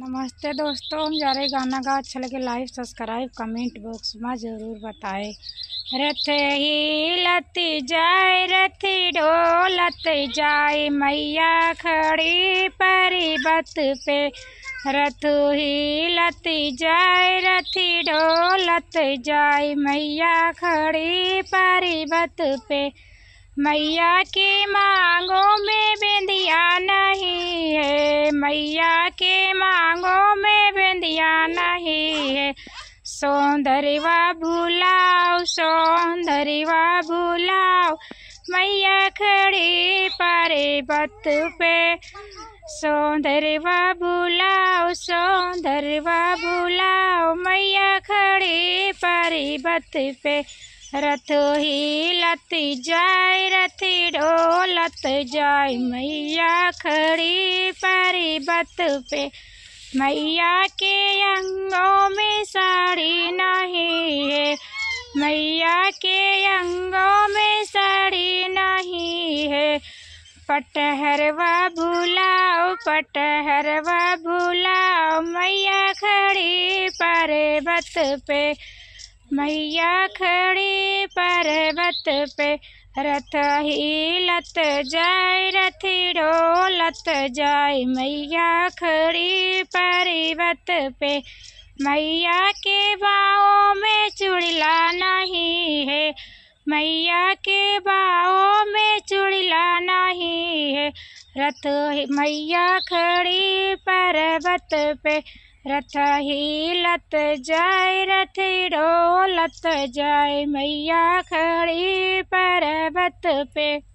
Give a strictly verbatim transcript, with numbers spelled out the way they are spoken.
नमस्ते दोस्तों, हम जा रहे गाना गा, अच्छा लगे like, subscribe, comment box मा जरूर बताए। रथ हिलत जाए, रथ डोलत जाए, मैया खड़ी पर्वत पे। रथ हिलत जाए, रथ डोलत जाए, मैया खड़ी पर्वत पे। मैया के मांगों में बिंदिया नहीं है, मैया के मांगों में बिंदिया नहीं है। सौंदरवा बुलाओ, सौंदरवा बुलाओ, मैया खड़ी पर्वत पे। सौंदरवा बुलाओ, सौंदरवा बुलाओ, मैया खड़ी पर्वत पे। रथ हिलत जाए, रथ डोलत जाए, मैया खड़ी पर्वत पे। मैया के अंगों में साड़ी नहीं है, मैया के अंगों में साड़ी नहीं है। पटहरवा बुलाओ, पटहरवा बुलाओ, मैया खड़ी पर्वत पे। मैया खड़ी पर्वत पे। रथ हिलत जाए, रथ डोलत जाए, मैया खड़ी पर्वत पे। मैया के बाहों में चुड़ला नहीं है, मैया के बाहों में चुड़ला नहीं है। रथ मैया खड़ी पर्वत पे। रथ हिलत जाए, रथ डोलत जाए, मैया खड़ी पर्वत पे।